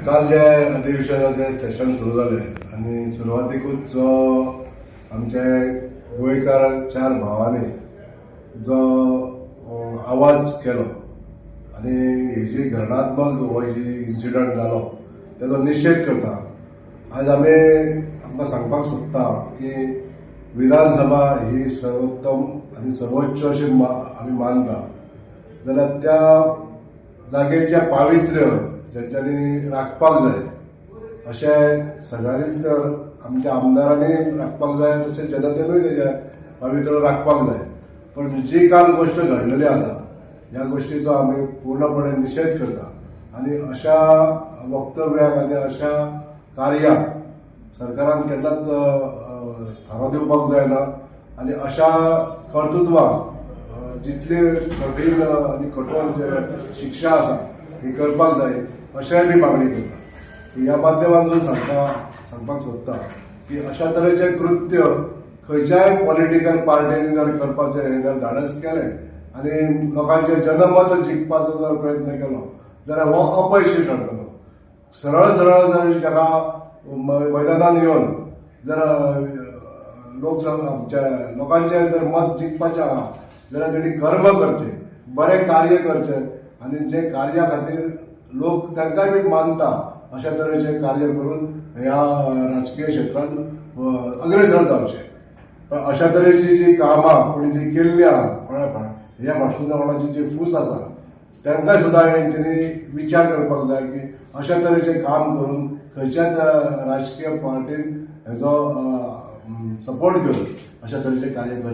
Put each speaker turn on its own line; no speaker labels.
काल जे अधिवेशनाचे सेशन सुरू जालें आनी सुरवातीकूच जो आमचे गोंयकार चार भावांनी जो आवाज केलो आनी ही जी घृणात्मक हो जी इन्सिडंट जालो तेजो निशेध करता. आज आमी आमकां सांगपाक सोदता की विधानसभा ही सर्वोत्तम आनी सर्वोच्च अशी आमी मानता, जाल्यार त्या जागेचें पावित्र्य जेंच्यांनी राखपाक जाय अशें सगळ्यांनीच जर आमच्या आमदारांनी राखपाक जाय, तशें जनतेनूय तेजें पावित्र्य राखपाक जाय. पण जी काल गोश्ट घडलेली आसा, ह्या गोश्टीचो आमी पूर्णपणे निशेध करता आनी अशा वक्तव्याक आनी अशा कार्याक सरकारान केन्नाच थारो दिवपाक जायना आनी अशा कर्तृत्वाक जितली कठीण आनी कठोर जे शिक्षा आसा ही करपाक जाय अशेंय आमी मागणी करता. ह्या माध्यमांतून सांगपाक सोदता की अशा तरेचें कृत्य खंयच्याय पॉलिटिकल पार्टीनी जर करपाचें हें जर धाडस केलें आनी लोकांचें जनमत जिखपाचो जर प्रयत्न केलो जाल्यार हो अपयशी ठरतलो. सरळ सरळ जर ताका मैदानान येवन जर लोक आमच्या लोकांचें जर मत जिखपाचें आहा जाल्यार तेणी कर्म करचें, बरें कार्य करचें आनी जे कार्या खातीर लोक तांकांय बी मानता अशा तरेचें कार्य करून ह्या राजकीय क्षेत्रांत अग्रेसर जावचें. पण अशा तरेची जी कामां कोणी जी केल्ली आहा, कोणा ह्या भाशण कोणाची जी फूस आसा, तांकां सुद्दां तेंच्यांनी विचार करपाक जाय की अशा तरेचें काम करून खंयच्याच राजकीय पार्टीन हेजो सपोर्ट घेवन अशा तरेचें कार्य करचें.